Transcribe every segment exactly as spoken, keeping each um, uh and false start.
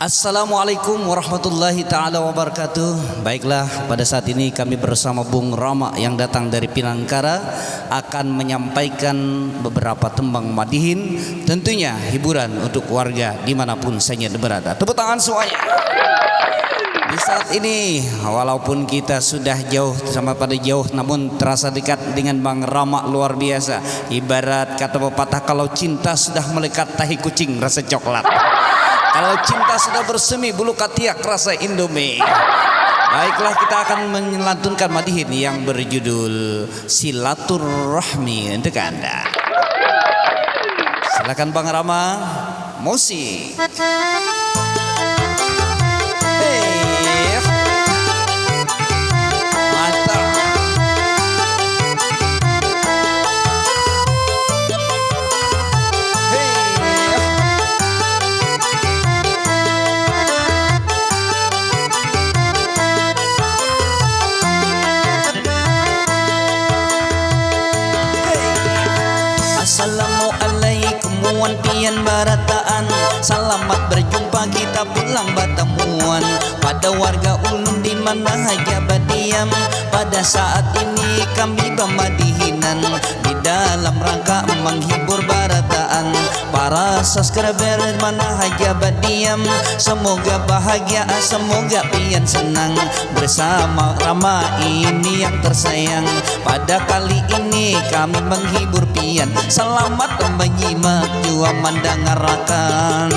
Assalamualaikum warahmatullahi taala wabarakatuh. Baiklah, pada saat ini kami bersama Bung Rama yang datang dari Pinangkara akan menyampaikan beberapa tembang madihin, tentunya hiburan untuk warga dimanapun saja berada. Tepuk tangan semuanya. Di saat ini, walaupun kita sudah jauh, sama pada jauh, namun terasa dekat dengan Bang Rama luar biasa. Ibarat kata pepatah, kalau cinta sudah melekat tahi kucing rasa coklat. Kalau cinta sudah bersemi bulu katiak rasa Indomie. Baiklah, kita akan melantunkan madihin yang berjudul Silaturahmi untuk Anda. Silakan Bang Rama, musik. Hei. Mantap. Hei. Assalamualaikum wan pian barataan. Salamat barjumpa kita pulang batamuan. Pada warga ulun di mana haja badiam, pada saat ini kami bamadihinan di dalam rangka manghibur barataan. Para subscriber mana haja badiam, semoga bahagia, semoga pian senang bersama Rama ini yang tersayang. Pada kali ini kami menghibur pian. Selamat menyimak jua mandangarakan.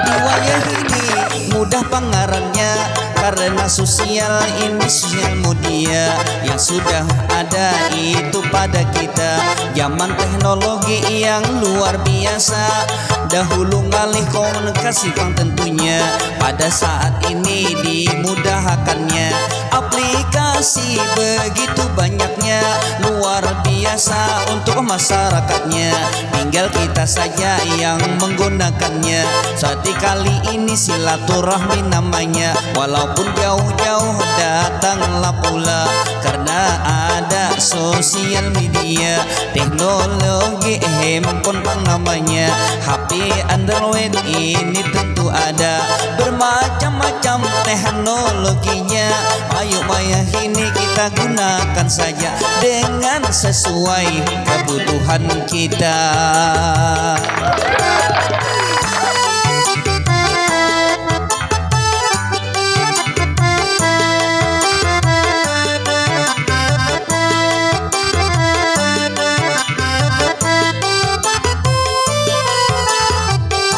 Di wayah ini mudah pangarannya, karena sosial ini, sosial media yang sudah ada itu pada kita. Zaman teknologi yang luar biasa, dahulu ngalih komunikasi pang tentunya, pada saat ini dimudahakannya. Aplikasi begitu banyaknya, luar biasa untuk masyarakatnya. Tinggal kita saja yang menggunakannya. Sati kali ini silaturahmi namanya, walaupun jauh-jauh datanglah pula, karena ada sosial media. Teknologi handphone pang namanya, H P Android ini tentu ada. Bermacam-macam teknologinya, ayo wayah ini kita gunakan saja dengan sesuai kebutuhan kita.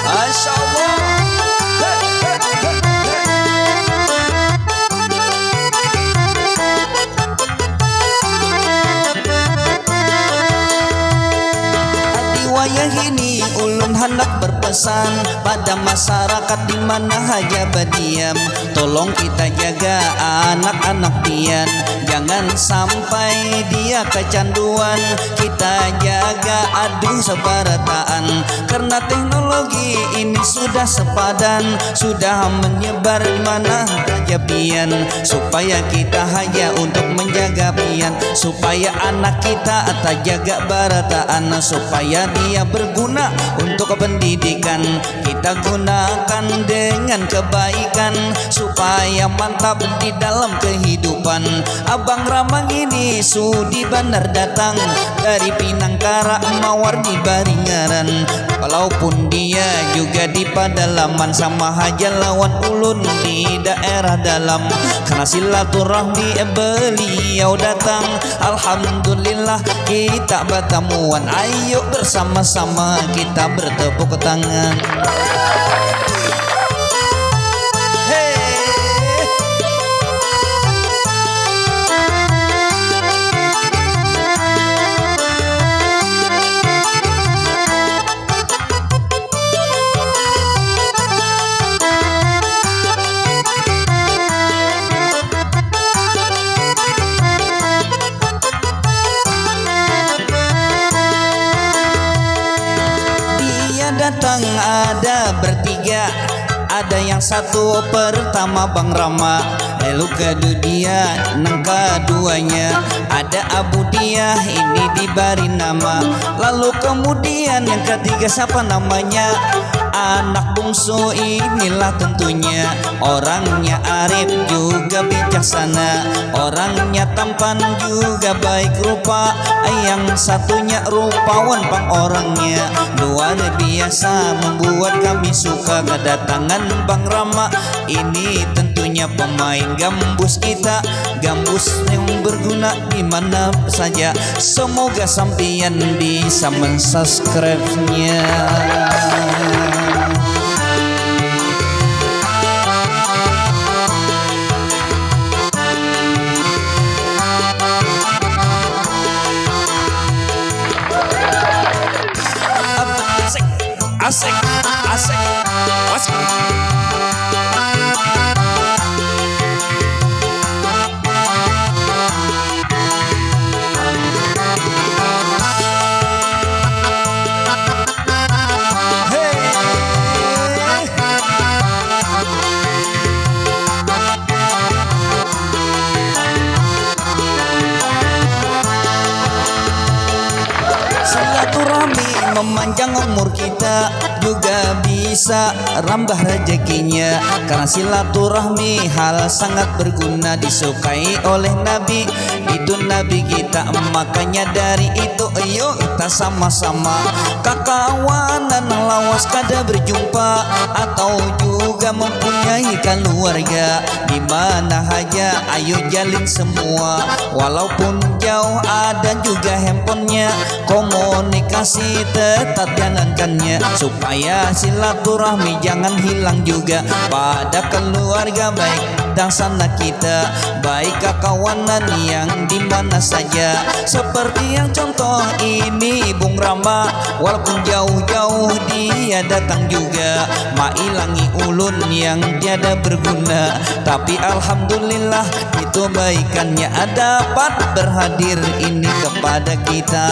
Masya Allah. Di wayah ini ulun handak berpesan pada masyarakat di mana haja badiam, tolong kita jaga anak-anak pian, jangan sampai dia kecanduan. Kita jaga aduh sabarataan, karena teknologi ini sudah sepadan, sudah menyebar di mana haja pian, supaya kita haja untuk menjaga pian, supaya anak kita tajaga barataan, supaya dia berguna untuk pendidikan. Kita gunakan dengan kebaikan supaya mantap di dalam kehidupan. Abang Ramang ini sudi banar datang dari Pinangkara mawar di Baringaran. Walaupun dia juga di padalaman, sama haja lawan ulun di daerah dalam. Karena silaturahmi beliau datang, alhamdulillah kita batamuan. Ayo bersama-sama kita bertepuk tangan. Hei. Satu pertama Bang Rama, lalu kedudian nang keduanya ada Abu Diah, ini dibari nama. Lalu kemudian yang ketiga siapa namanya? Anak bungsu inilah tentunya, orangnya arif juga bijaksana, orangnya tampan juga baik rupa. Yang satunya rupawan pang orangnya, luar biasa membuat kami suka. Kedatangan Bang Rama ini tentunya pemain gambus kita, gambus yang berguna di mana saja. Semoga sampian bisa mensubscribe-nya. Asik, asik, asik, asik. Silaturahmi memanjang umur kita, juga bisa rambah rezekinya. Karena silaturahmi hal sangat berguna, disukai oleh Nabi. Itu Nabi kita, makanya dari itu yuk kita sama-sama kakawanan lawas kada berjumpa, atau juga mempunyai keluarga di mana haja, ayo jalin semua. Walaupun jauh ada juga handphonenya, komunikasi tetap jalankannya, supaya silaturahmi jangan hilang juga pada keluarga baik dan sanak kita, baik kakawanan yang di mana saja. Seperti yang contoh ini Bung Rama, walaupun jauh-jauh dia datang juga, mailangi ulun yang tiada berguna. Tapi alhamdulillah, itu baikannya dapat berhadir ini kepada kita.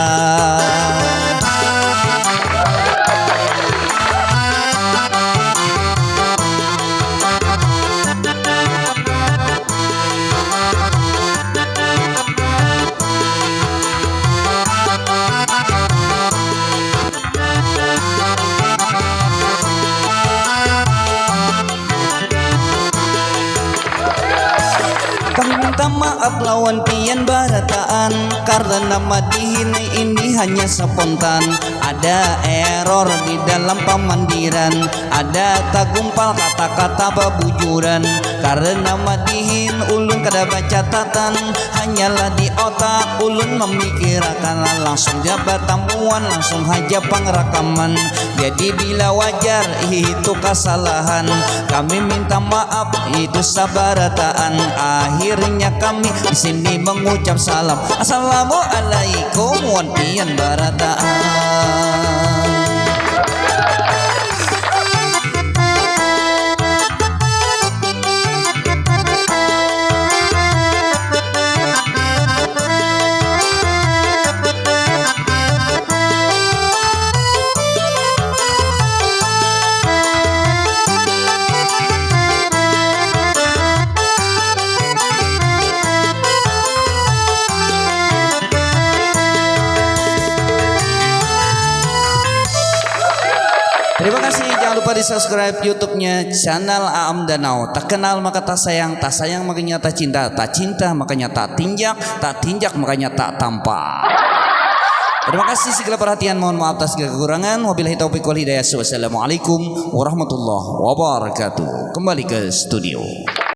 Kami minta maaf lawan pian barataan, karena madihin ini hanya spontan. Ada error di dalam pamandiran, ada tagumpal kata-kata babujuran. Karena madihin ulun kada bacatatan, hanyalah di otak ulun mamikirakan, langsung ja batamuan, langsung haja pangrakaman. Jadi bila wajar itu kasalahan, kami minta maaf itu sabarataan. Akhirnya kami di sini mengucap salam. Assalamualaikum wan pian barataan. Terima kasih, jangan lupa di subscribe YouTube-nya channel Aam Danau. Tak kenal maka tak sayang, tak sayang makanya tak cinta, tak cinta makanya tak tinjak, tak tinjak makanya tak tampak. Terima kasih segala perhatian, mohon maaf atas segala kekurangan. Wabillahi taufiq wal hidayah. Wassalamualaikum warahmatullahi wabarakatuh. Kembali ke studio.